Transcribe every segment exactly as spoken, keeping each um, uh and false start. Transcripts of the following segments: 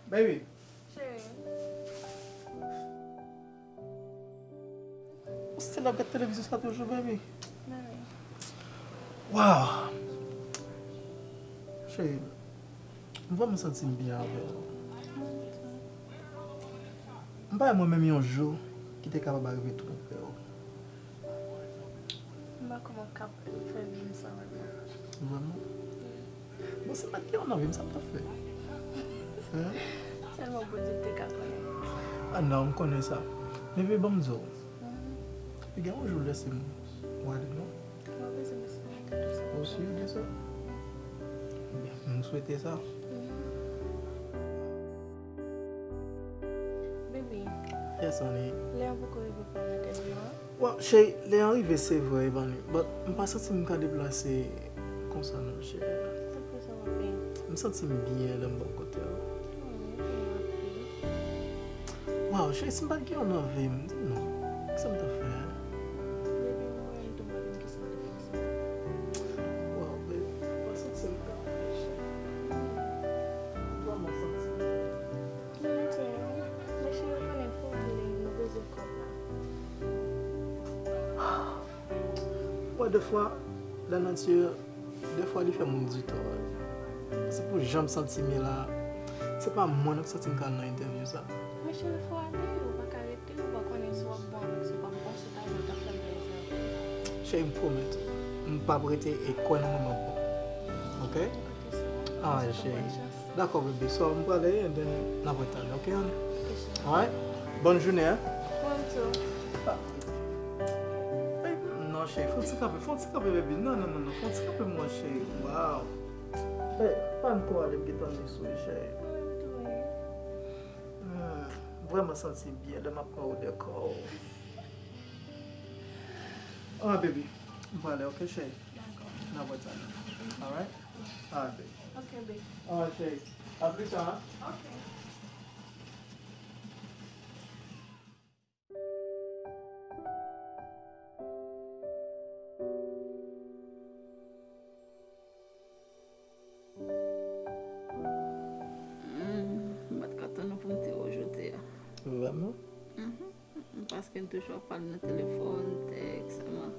Baby. Cheri. Ou still ap gad televizyon sa toujou, baby? Baby. Wow! Cheri, m vrèman santi m byen avè w. M pa wè mwen menm yon jou ki te kapab arive twonpe w. M pa kòman k ap fè vi m san w la. Vrèman? Bon, si m pa t gen w nan vi m, sa m t ap fè? Hein? Sèlman Bondye te ka konnen. Ah non, m konnen sa. Men vye ban m di w. Mhm. Gen yon jou lèse m w ale, non? M pa bezwen lèse m ale. Ou si de sa? Byen, m swete sa. Mhm. Baby. Yes, honey. Lè an poko rive pou entèvyou an? Bon, cheri, lè an rive, se vre, Ebony, but m pa santi m ka deplase konsa non, cheri. Tanpri, sa va fè. M santi m byen lè m bò kote w. Oh, ok, ma fille. Wow, cheri, si m pa t gen w nan vi m, di m non. Kisa m ta fè? Baby, mwen menm tou, m pa konn kisa m ta fè. Wow, baby, m pa santi m ka fè, cheri. M vrèman santi m byen. Mwen menm tou, men cheri, ou konnen fò w vle, nou bezwen kòb la. Wè, defwa, lanati, defwa, li fè moun di tò. Se pou jan m santi m ye la, se pa mwen non ki santi m ka al nan entèvyou sa. Men cheri, fò w ale, ou pa ka rete, ou pa konnen si w ap bon avèk, si w p ap bon, si w pa bon, t ap fè m plezi anpil. Cheri, m pwomèt ou, m p ap rete e kwè nan mwen m ap bon. Ok? Ok, se bon. Ah, cheri. Dakò, baby. So, m prale, and then n ap retale, ok, honey? Ok, cheri. Alright? Bòn jounen, hein? Ou menm tou. Ah. Ey, non, cheri, fè yon ti kanpe, fè yon ti kanpe, baby. Non, non, non, non, fè yon ti kanpe, mon cheri. Wow. Ey, pa n ko ale, m gentan vin sou li, cheri. Ou menm tou, wi. Hmm, vrèman santi byen lè m ap pran odè kò w. Ah, baby, m prale, ok, cheri? Dakò. N ap retale. Alright? Alright, baby. Ok, baby. Alright, cheri. A plus tard, hein? Ok. Hmm, m pa t ka tann ou pou m te wè w jodi a. Vrèman? Mhm. Paske n toujou ap pale nan telefòn, tèks, sèlman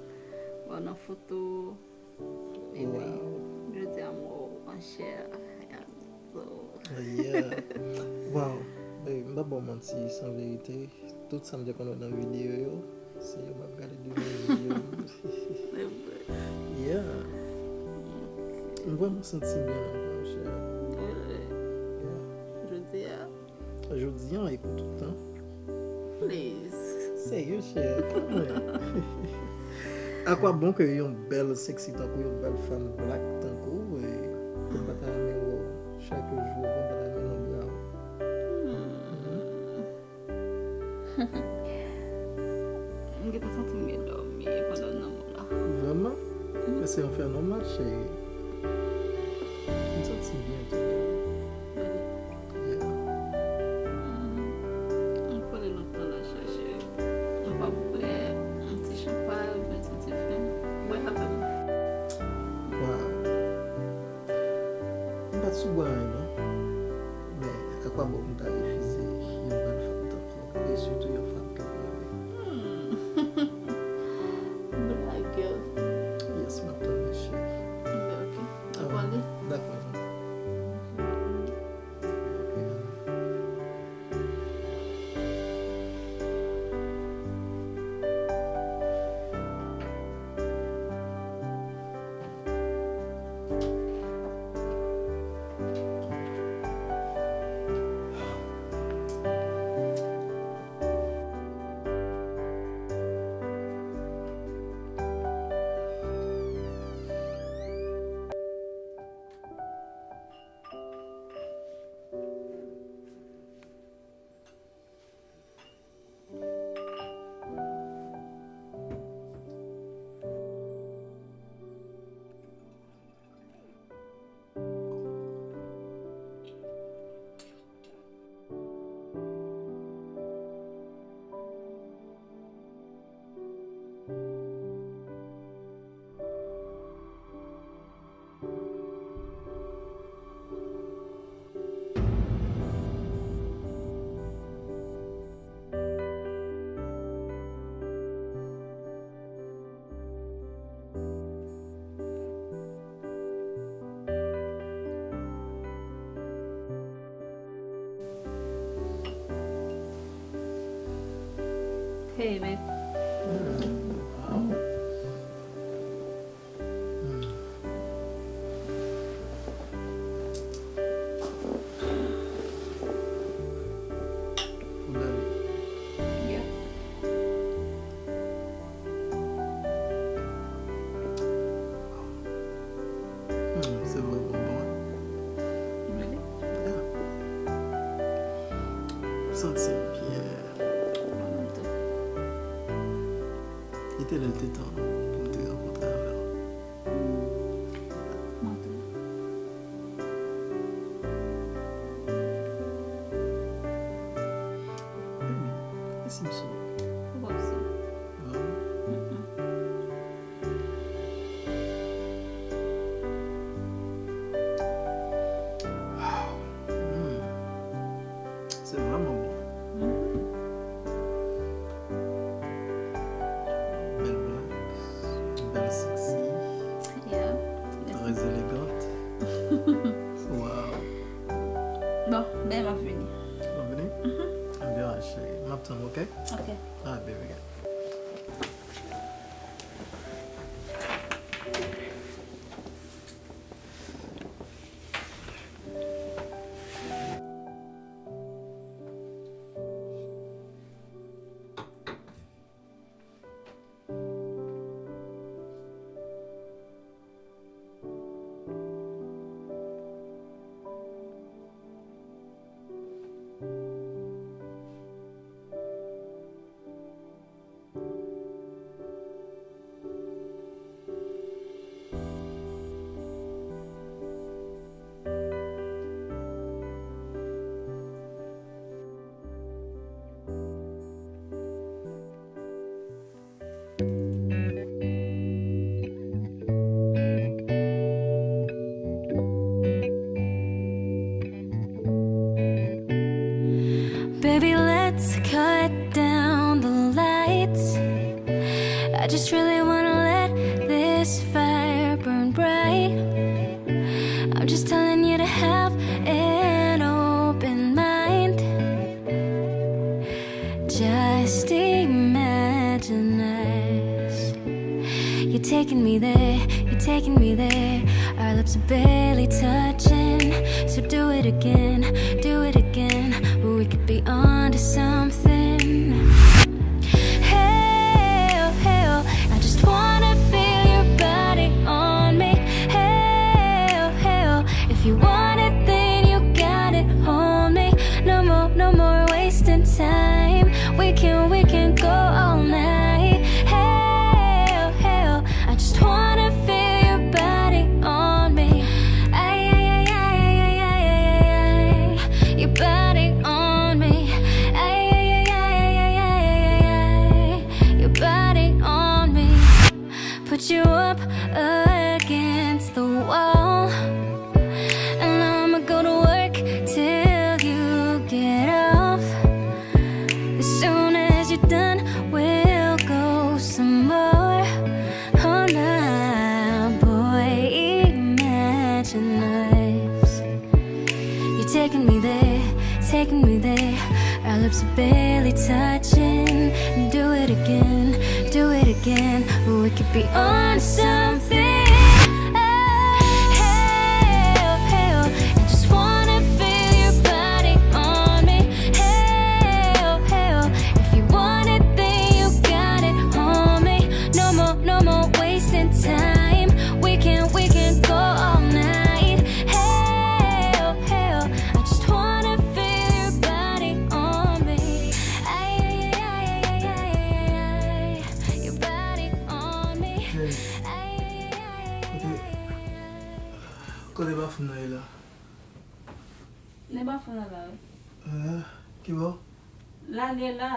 wè w nan foto. Ebyen, jodi a m wè w an chè ak an zo. Yeah. Wow. Baby, m p ap ba w manti, san verite. Tout sa m te konn wè nan videyo yo, se yo m ap gade devan je m. Se vre. Yeah. Ok. M vrèman santi m byen ankò, chè. Wi. Yeah. Jodi a. Jodi a e pou tout tan. Please. Serye, chè, kanmenm. Akwabon ke yon bèl sexy tankou yon bèl fanm black tankou w, e, pou m pa ta renmen wè w chak jou, pou m pa ta renmen nan bra w. Hmm. M gentan santi m gen dòmi pandan m nan men w la. Vrèman? Mhm. Men se yon fè nòmal, cheri. M santi m byen tou. Yeah. Mhm. M pale lontan la, cheri. Nou pa bwè yon ti chanpay oubyen ti diven? Bwè avè m. Wow. M pa t sou bwè anyen, non. Men, akwabon pou m ta refize yon bèl fanm tankou w, e sitou yon fanm ke m renmen? Hmm. Blagè. Yes, m ap tann li, cheri. Ok, ok. N ap pale? Dakò, non. Ok. Men. Hmm, wow. Hmm. Ou gade. Yeah. Hmm, se vrèman bon, wi. Really? Yeah. M santi m byen. Mwen menm tou. Li te lè l te tan pou m te rankontre avè w. Hmm. Mwen tou. Baby, e si m sou? Ou p ap sou. Non? Mm-mm. Wow. Hmm. Se vrèman bon. Mhm. Bèl black, bèl sexy, yeah, trè elegant. Wow. Bon, ben, m ap vini. W ap vini? Mhm. Anben, cheri, m ap tann ou, ok? Ok. Alright, baby girl. Baby, let's cut down the lights. I just really wanna let this fire burn bright. I'm just telling you to have an open mind. Just imagine us. You're taking me there, you're taking me there. Our lips are barely touching. So do it again, do it again. We could be onto something. Hey, oh, hey, oh, I just wanna feel your body on me. Hey, oh, hey, oh, if you want it, then you got it, hold me. No more, no more wasting time. We can, we can go all night. Hey, oh, hey, oh, I just wanna feel your body on me. Ay, ay, ay, ay, ay, ay, ay, ay, ay. Your body on me. Ay, ay, ay, ay, ay, ay, ay, ay, ay. Your body on me. Put you up against the wall. And I'ma go to work till you get off. As soon as you're done, we'll go some more. Oh, nah, boy, imagine us. You're taking me there, taking me there. Our lips are barely touching. Do it again, do it again. We could be on something. Oh, hey, oh, hey, oh. I just wanna feel your body on me. Hey, oh, hey, oh. If you want it, then you got it, homie. No more, no more wasting time. We can, we can go all night. Hey, oh, hey, oh. I just wanna feel your body on me. Ay, ay, ay, ay, ay, ay, ay, ay. Your body on me. Hey. Ay, ay, ay, ay, ay, ay, ay. Kote, kote bafon nan ye la? Nan bafon nan la, wi. Ah, ki bò? La, li ye la.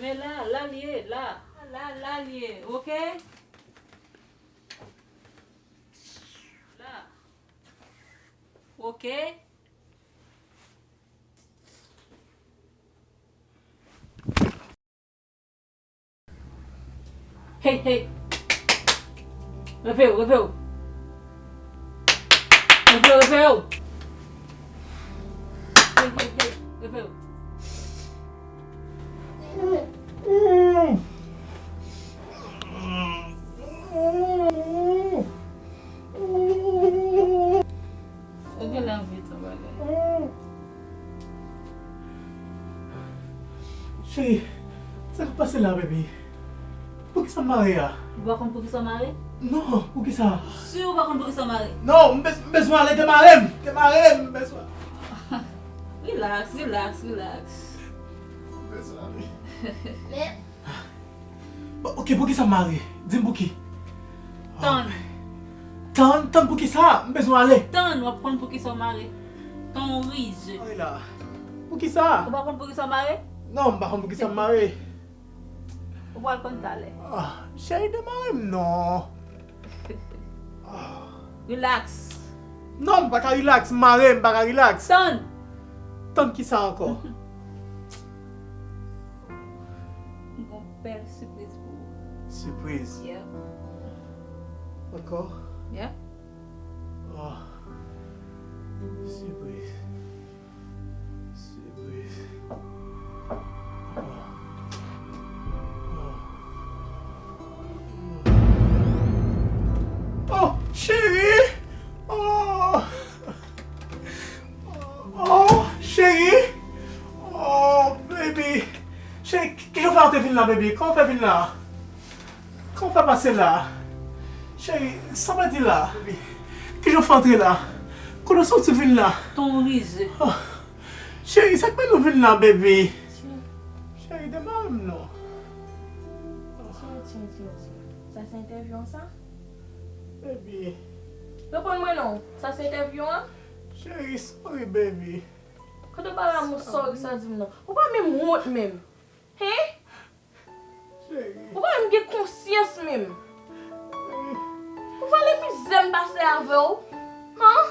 Men la, la li ye, la. La, la li ye, oke? La. Oke? Hey, hey. Leve w, leve w. Leve w, leve w. Hey, hey, hey, leve w. Ou genlè anvi di yon bagay. Cheri, sa k ap pase la, baby? Poukisa m mare a? Ou pa konn poukisa w mare? Non, poukisa? Si ou pa konn poukisa w mare? Non, m bez- m bezwen ale, demare m, demare m, m bezwen. Relax, relax, relax. M bezwen ale. Men Bon, ok, poukisa m mare? Di m pouki. Tann. Tann, tann poukisa? M bezwen ale. Tann, w ap konn poukisa w mare. Tann ou rize. Ay la. Poukisa? Ou pa konn poukisa w mare? Non, m pa konn poukisa m mare. Ou pral konn talè. Ah, cheri, demare m non. Relax. Non, m pa ka relax, m mare, m pa ka relax. Tann. Tann kisa ankò? M gon bèl sipriz pou ou. Sipriz? Yeah. Ankò? Yeah. Oh. Sipriz. Sipriz. Oh. Oh. Oh, cheri! Oh! Oh, cheri! Oh, baby! Cheri, ki, kijan w fè antre vin la, baby? Kòman w fè vin la? Kòman w fè pase la? Cheri, sa w pral di la, baby? Kijan w fè antre la? Kote w soti vin la? Ton rize. Oh, cheri, sa k fè nou vin la, baby? Cheri, demare m non. Tyen, tyen, tyen, tyen. Sa se entèvyou an sa? Baby. Reponn mwen non. Sa se entèvyou an? Cheri, sorry, baby. Kote w pale a m sorry sa di m non. Ou pa menm wont menm. Hen? Cheri. Ou pa menm gen konsyans menm. Cheri. Ou vale mizè m pase avè w. Han?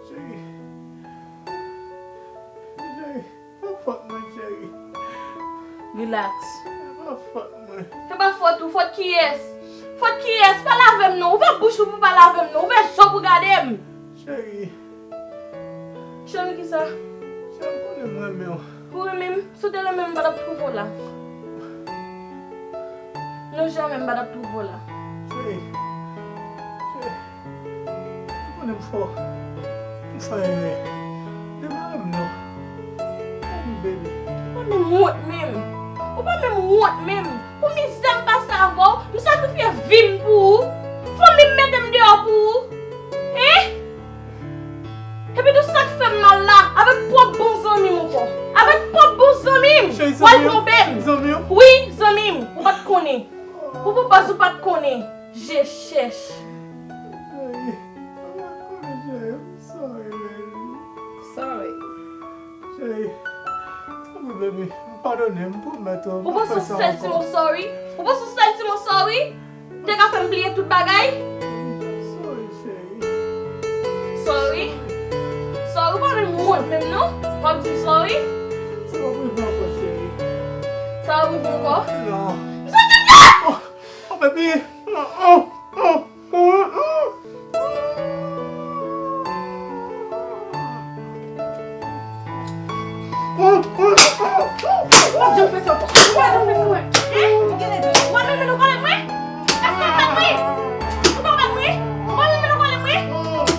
Cheri. Cheri. Se pa fòt mwen, cheri. Relax. Se pa fòt mwen. Se pa fòt ou, fòt kiyès? Fòt kiyès? Pale avè m non. Ouvè bouch ou pou pale avè m non. Ouvè je w pou gade m. Cheri. Cheri kisa? Cheri, ou konnen m renmen w. Ou renmen m? Si w te renmen m, m pa t ap twouve w la. Non, jamè m pa t ap twouve w la. Cheri. Cheri. Ou konnen m fè w, m fè w erè. Demare m non. Baby, baby. Ou pa menm wont menm. Ou pa menm wont menm. Pou mizè m pase avè w, m sakrifye vi m pou ou. Fanmi m mete m deyò pou ou. Hen? Epi tou sa k fè m mal la, avèk pwòp bon zanmi m ankò. Avèk pwòp bon zanmi m, w al twonpe m. Zanmi w? Wi, zanmi m. Ou pa t konnen. Pou, pou baz ou pa t konnen. Je chèch. Cheri, sorry, baby. Sorry. Cheri, tanpri, baby, padone m, m pwomèt ou, m p ap fè sa ankò. Ou panse yon sèl ti mo sorry? Ou panse yon sèl ti mo sorry te ka fè m bliye tout bagay? Sorry, cheri. Sorry? Sorry, ou pa menm wont menm non? W ap di m sorry? Sa p ap rive ankò, cheri. Sa p ap rive ankò? Non. M santi m fè! Oh, oh, baby. Oh, oh, oh, oh, oh. W ap janm fè sa ankò. W ap janm fè sa ankò. Hein? Ou genlè di w ap mennen nou kole mwen? Èske w ap bat mwen? Ou p ap bat mwen? W ap mennen nou kole mwen?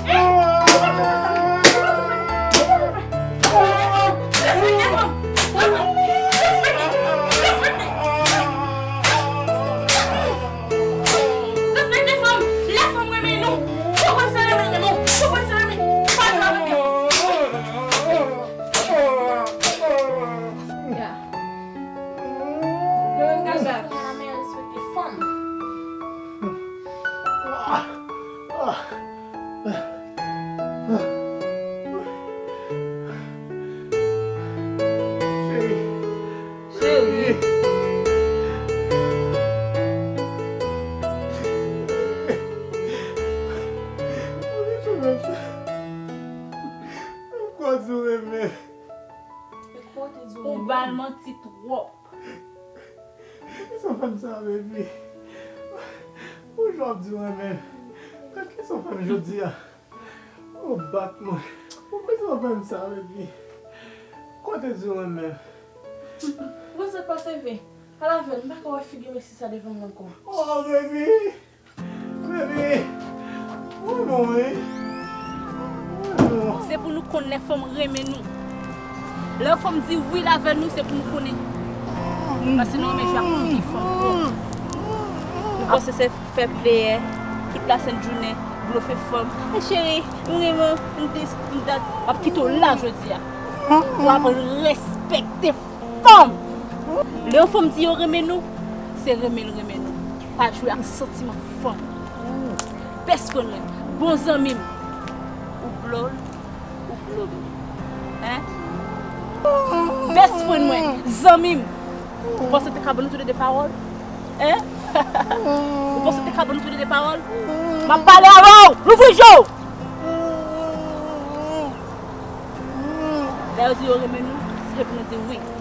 Hein? Ou p ap janm fè sa. Ou p ap janm fè sa. Ou p ap janm fè sa. Respekte fanm. Respekte. Respekte. Respekte fanm. Lè fanm renmen nou, ou konn se renmen renmen w. Ou konn se renmen. Pa jwe avèk lè fanm. Ya. Nou menm k ap bat. Kounye a la men respekte fanm. Cheri. Cheri. Ou kwè di w renmen. Ou ba l manti twòp. Kisa w fè m sa, baby? Ou jwe w ap di w renmen m. Gad kisa w fè m jodi a. Ou bat mwen. Ou bezwen fè m sa, baby. Kote di renmen? Bon, sa k pase, V? Al avè l, m pa ka wè figi mesye sa devan m ankò. Oh, baby! Baby! Ou bon, wi? Ou bon? Se pou nou konn lè fanm renmen nou. Lè yon fanm di wi l avè nou, se pou nou konnen. Paske nou renmen jwe ak figi fanm twòp. Nou panse se fè pleyè, tout lasent jounen, blofe fanm. Hey, cheri, m renmen w, m dis, m dat. M ap kite w la jodi a. Pou aprann respekte fanm. Lè yon fanm di yo renmen nou, se renmen l renmen nou. Pa jwe ak santiman fanm. Best friend mwen, bon zanmi m. Ou blow l, ou blow m. Hein? Best friend mwen, zanmi m. Ou panse te ka ban nou toulede pawòl? Hein? Ou panse te ka ban nou toulede pawòl? M ap pale avè w! Louvri je w! Lè yo di yo renmen nou, se pou nou di wi.